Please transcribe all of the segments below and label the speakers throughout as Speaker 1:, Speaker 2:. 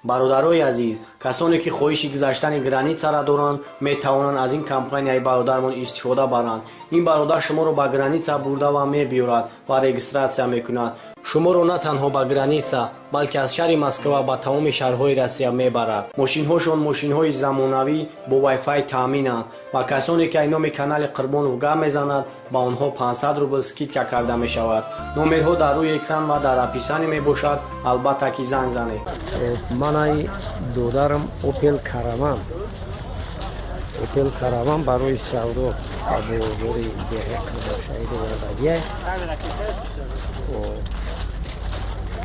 Speaker 1: Бародарои азиз, касоне ки хоҳиши гузаштани границаро доранд, метавонанд аз ин компанияи бародармон истифода баранд. Ин бародар шуморо ба граница бурда ва мебиёрад ва регистратсия мекунад. Шуморо на танҳо ба граница, балки аз шаҳри Москва ба тамоми шаҳрҳои Россия мебарад. Мошинҳошон мошинҳои замонавӣ бо вайфай таъминанд ва касоне ки аз номи канали Қурбонов гап мезанад, ба онҳо 500 рубл скидка карда мешавад. Номерҳо дар рӯи экран ва дар описание мебошад, албатта ки занг занед.
Speaker 2: Манай додарам Опел Караван, Опел Караван барои савдо ба бозори деҳаи Қурбоншаҳид овардагиай.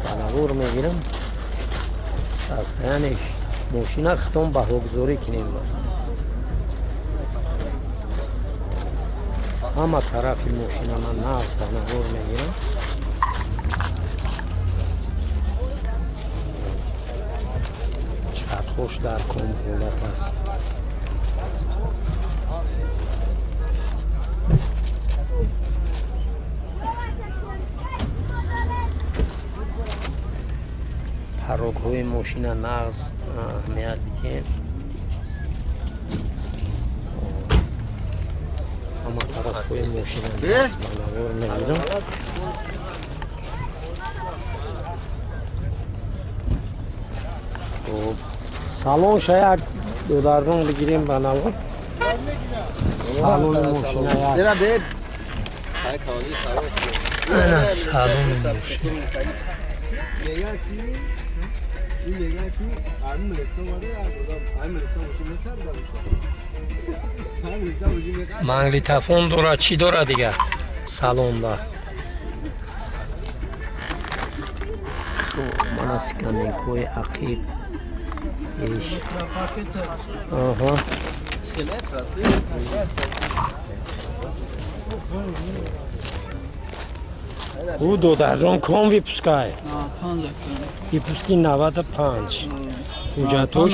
Speaker 2: Ба навор мегирам состояниш мошина, хитом баҳогузорӣ кунем. Ҳама тарафи мошина ман нағз ба навор мегирам. Чархош дар ком ҳолат аст. Парокҳои мошина нағз аҳамият бидиҳем. Ҳама тарафҳои мошина нағз ба навор мегирам. Хоб, салонша як додарҷон бигирем ба навор. Салони мошина як. Ана салони мошина. Магнитофон дорад, чӣ дорад дигар салонда? Хоб, мана скамейкаҳои ақиб, иш. Аҳа. Ӯ додарҷон ком выпускай? Выпуски 95. Ҳуҷҷатош?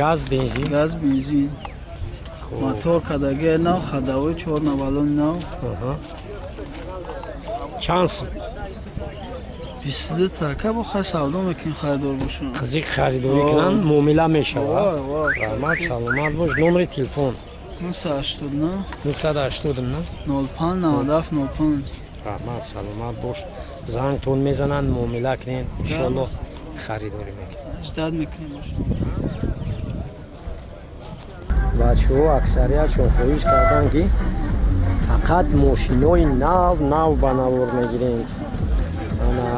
Speaker 2: Газ, бензин?
Speaker 3: Газ, бензин. Мотор кадаги нав, ходовой чор навалон нав.
Speaker 2: Чанд сум?
Speaker 3: 22 така бо хай савдо мекунем, харидор бошам.
Speaker 2: Қизиқ харидорӣ кунанд, муомила мешавад. Раҳмат, саломат бош. Номери телефон?
Speaker 3: 989.
Speaker 2: 989.
Speaker 3: 05 97 05.
Speaker 2: Раҳмат, саломат бош. Зангтон мезананд, муомила кунед, иншоалло харидорӣ мекунед.
Speaker 3: Ждать мекунем бошам.
Speaker 2: Бачаҳо аксариятшон хоҳиш карданд, ки фақат мошинои нав нав ба навор мегирем. Ана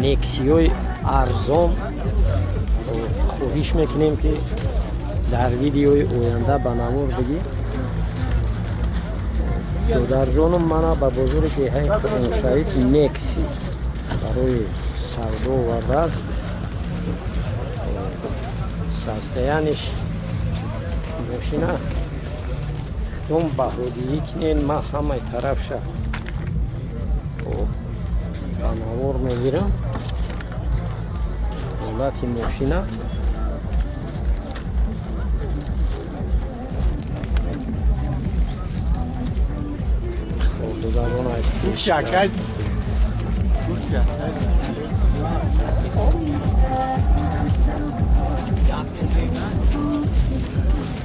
Speaker 2: Нексиёи арзон хоҳиш мекунем, ки дар видеои оянда ба навор бигӣ. Додарҷоном мана ба бозори деҳаи Қурбоншаҳид Некси барои савдо овардааст. Состояниш мошина хитом баҳодиҳӣ кунед. Ман ҳамаи тарафша ба навор мегирам. Ҳолати мошина. Хоб, додарон, аз пеш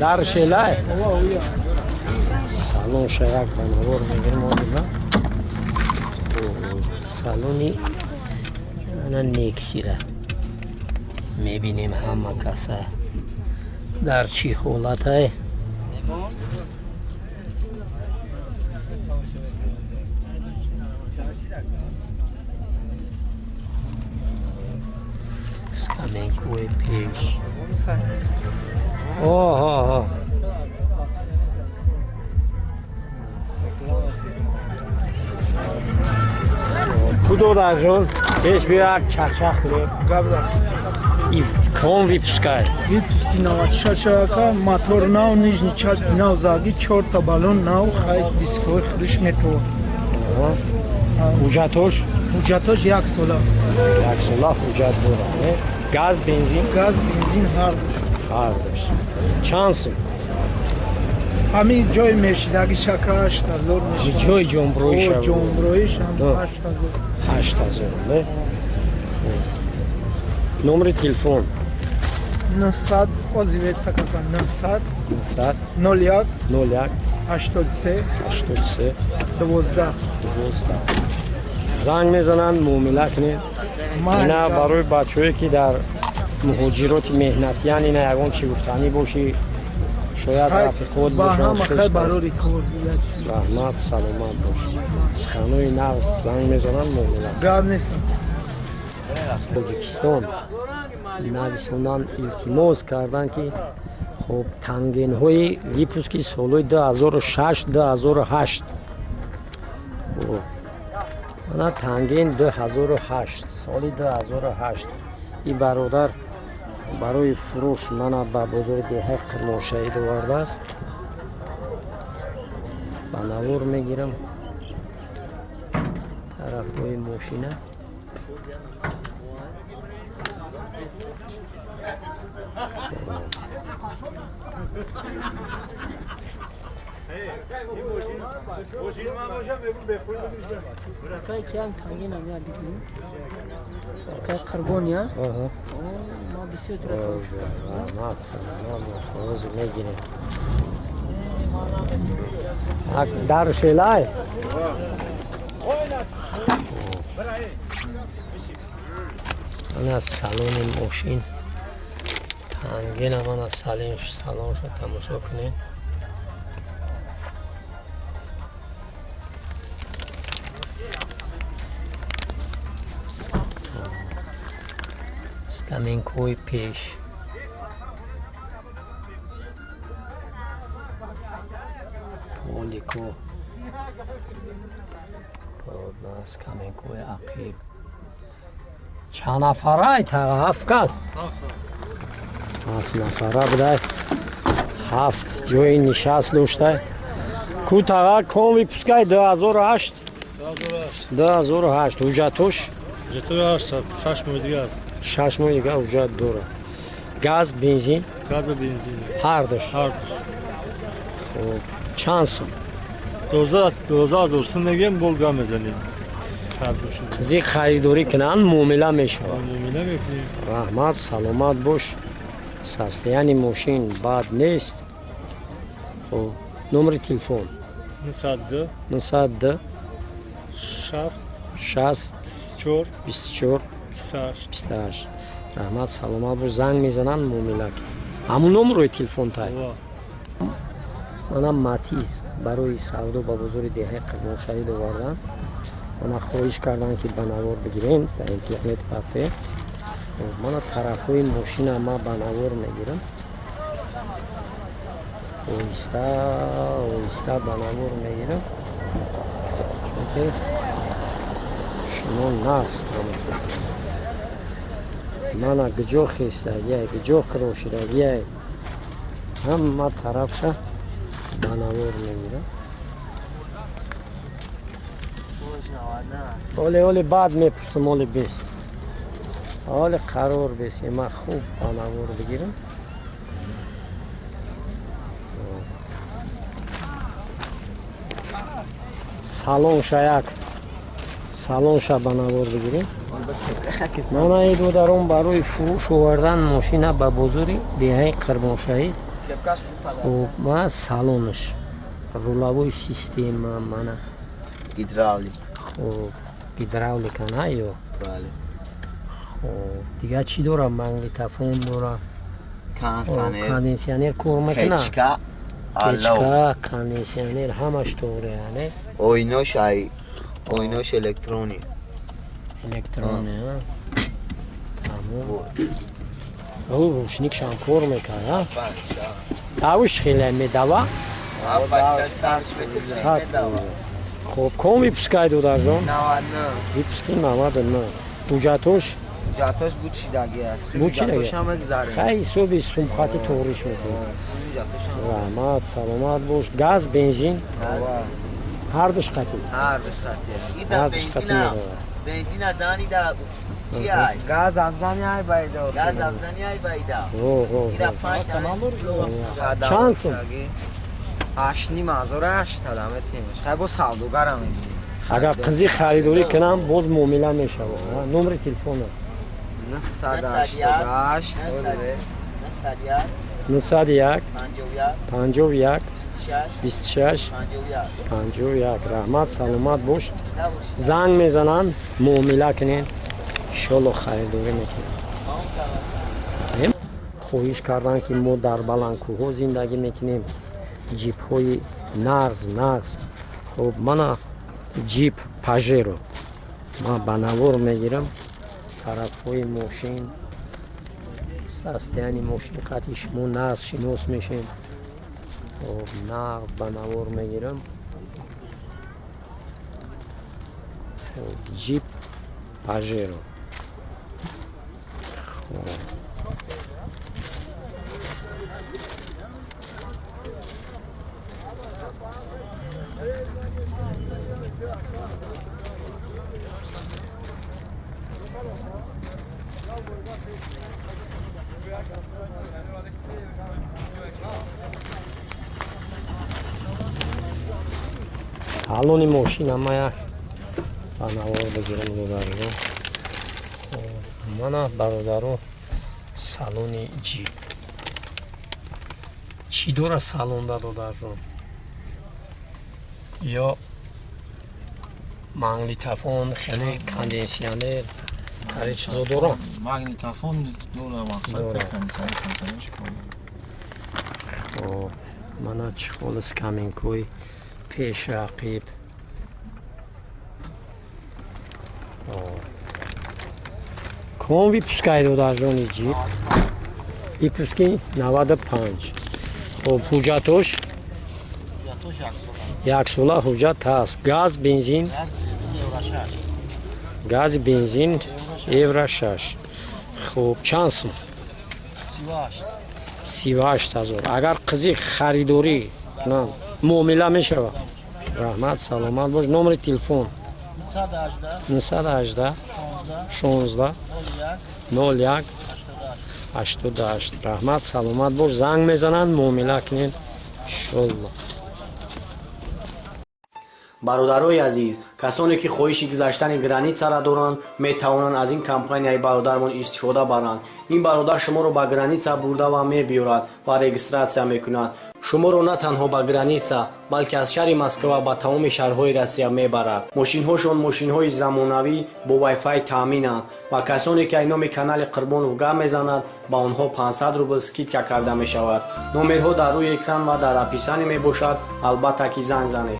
Speaker 2: дар шелай салонша як ба навор мегирем. Озиба салони ана Нексира мебинем, ҳама каса дар чӣ ҳолатае. Скамейкаҳои пеш. Оҳо, ку додарҷон, пеш биё, як чахчах кунем. И ком выпускай?
Speaker 3: Выпуски 96 ака, мотор нав, нижний часть нав, заги чорта баллон нав, хай дисковой худиш метавон.
Speaker 2: Ҳуҷҷатош?
Speaker 3: Ҳуҷҷатош як сола.
Speaker 2: Як сола ҳуҷҷат дорад, не? Газ, бензин?
Speaker 3: Газ, бензин ҳар.
Speaker 2: Ҳардуш. Чанд сум?
Speaker 3: Ҳамин ҷои мешидаги шака 8000 мешавад.
Speaker 2: Ҷои ҷонброиша?
Speaker 3: Ҷонброиш ҳам 8000.
Speaker 2: 8000, не? Номери телефон?
Speaker 3: 900 озивеса кака 900 01
Speaker 2: 01
Speaker 3: 83
Speaker 2: 83
Speaker 3: 12
Speaker 2: 12. Занг мезананд, муомила кунед. Ина барои бачаҳое ки дар муҳоҷироти меҳнатиян, ина ягон чӣ гуфтанӣ бошӣ, шояд рафиқот бошанд. Раҳмат, саломат бош. Суханои нав занг мезананд, муомила.
Speaker 3: Гап нест.
Speaker 2: Тоҷикистон нависондан илтимос карданд, ки хоб тангенҳои выпуски солҳои 2006 2008. Мана танген 2008, соли 2008. И бародар барои фурӯш мана ба бозори деҳаи Қирмоншаҳид овардааст. Ба навор мегирам тарафҳои мошина. Дар шелай. Ана салони мошин. Тангена мана салонша тамошо кунед. Скамейкаҳои пеш. Полико. Скамейкаҳои ақиб. Чанд нафарай? Ҳафт кас? Ҳафт нафара будай. Ҳафт ҷои нишаст доштай. Ку таға ком выпускай 2008? 2008. Ҳуҷҷатош?
Speaker 4: Ҳуҷҷатош 6 моҳи дига аст.
Speaker 2: 6 моҳи дига ҳуҷҷат дорад. Газ, бензин?
Speaker 4: Газ ва бензин.
Speaker 2: Ҳардуш?
Speaker 4: Ҳардуш.
Speaker 2: Хуб, чанд сум?
Speaker 4: 12 000 сум мегӯем, бол гап мезанем.
Speaker 2: Қизи харидорӣ кунанд, муомила мешавад.
Speaker 4: Муомила мекунем.
Speaker 2: Раҳмат, саломат бош. Состояние мошин бад нест. Хуб, номери телефон?
Speaker 4: 902
Speaker 2: 902
Speaker 4: 60
Speaker 2: 60
Speaker 4: 24
Speaker 2: 24
Speaker 4: 28
Speaker 2: 28. Раҳмат, саломат бош. Занг мезананд, муомила кунанд. Ҳамун номерои телефон тай. Мана Матиз барои савдо ба бозори деҳаи Қирмоншаҳид овардан. Мана хоҳиш карданд, ки ба навор бигирем дар интернет кафе. Мана тарафҳои мошина ма ба навор мегирам. Оҳиста оҳиста ба навор мегирам, чунки шумо нағз тамошо кунед. Мана гиҷо хестагиай, гиҷо кирошидагиай, ҳама тарафша ба навор мегирам. Оле оле баъд мепурсам, оле бест, оле қарор бест, ман хуб ба навор бигирам. Салонша як салонша ба навор бигирем. Мана додарон барои фурӯш овардан мошина ба бозори деҳаи Қирмоншаҳид. Ма салонаш руловой система, мана
Speaker 5: гидравлик.
Speaker 2: Хуб, гидравлика на ё?
Speaker 5: Бале.
Speaker 2: Хуб, дигар чӣ дора? Магнитофон дора,
Speaker 5: кондиционер,
Speaker 2: кондиционер кор мекунад,
Speaker 5: печка,
Speaker 2: печка, кондиционер ҳамаш тоғри, яъне
Speaker 5: ойнош ай ойнош электронӣ.
Speaker 2: Электронӣ, тамом. Рӯшникшам кор мекард, тавш хеле медава. Хуб, ком выпускай додарҷон?
Speaker 6: 99.
Speaker 2: Выпуски 99. Ҳуҷҷатош?
Speaker 6: Ҳуҷҷатош бучидаги аст.
Speaker 2: Бучидаги?
Speaker 6: Ҳуҷҷатошам мегзарем.
Speaker 2: Хай, ҳисоби сумхати тоғриш мекунем. Раҳмат, саломат бош. Газ, бензин? Ҳардуш қатӣ?
Speaker 6: Ҳардуш қатӣ.
Speaker 2: Ҳардуш қатӣ меравад.
Speaker 5: Бензин аз зани да чи ай?
Speaker 6: Газ абзани ай байда.
Speaker 5: Газ абзани ай байда. Ира 5
Speaker 2: Чанд сум?
Speaker 6: 8,5 800 метемеш. Хай бо савдогарам мегирем.
Speaker 2: Агар қизи харидорӣ кунам, боз муомила мешавад. Номери телефона?
Speaker 6: 988
Speaker 2: 901
Speaker 5: 51
Speaker 2: 51
Speaker 5: 26
Speaker 2: 26
Speaker 5: 51.
Speaker 2: 51. Раҳмат, саломат бош. Занг мезананд, муомила кунед, иншолло харидорӣ мекунед. Хоҳиш карданд, ки мо дар баландкӯҳҳо зиндагӣ мекунем, ҷипҳои нағз нағз. Хуб, мана ҷип Пажеро ман ба навор мегирам. Тарафҳои мошин, состояние мошин қати шумо нағз шинос мешем. Хуб, нағз ба навор мегирам. Хуб, ҷип Пажеро. Хуб, салони мошин ама як ба навор бигирам, додаро. Мана, бародаро, салони ҷип чӣ дора салонда, додарҷон? Ё магнитофон, хеле кондитсионер, ҳари чизо дора?
Speaker 7: Магнитофон дора, мақсад.
Speaker 2: Дора.
Speaker 7: Кондиционер кор.
Speaker 2: Хоб, мана чехол, скамейкаҳои пеш, ақиб. Хоб. Ком выпускай, додарҷони, ҷип? Выпуски 95. Хоб, ҳуҷҷатош? Яксола ҳуҷҷат ҳаст. Газ, бензин? Гази, бензин, евро 6. Хуб, чанд сум? 38 000. Агар қизи харидорӣ кунанд, муомила мешавад. Раҳмат, саломат бош. Номери телефон? 918 16 01 88. Раҳмат, саломат бош. Занг мезананд, муомила кунед, иншолло.
Speaker 1: Бародарои азиз, касоне ки хоҳиши гузаштани границара доранд, метавонанд аз ин компанияи бародармон истифода баранд. Ин бародар шуморо ба граница бурда ва мебиёрад ва регистрация мекунад. Шуморо на танҳо ба граница, балки аз шаҳри Москва ба тамоми шаҳрҳои Россия мебарад. Мошинҳошон мошинҳои замонавӣ, бо вайфай таъминанд ва касоне ки ай номи канали Қурбонов гап мезанад, ба онҳо 500 рубл скидка карда мешавад. Номерҳо дар рӯи экран ва дар описание мебошад. Албатта ки занг занед.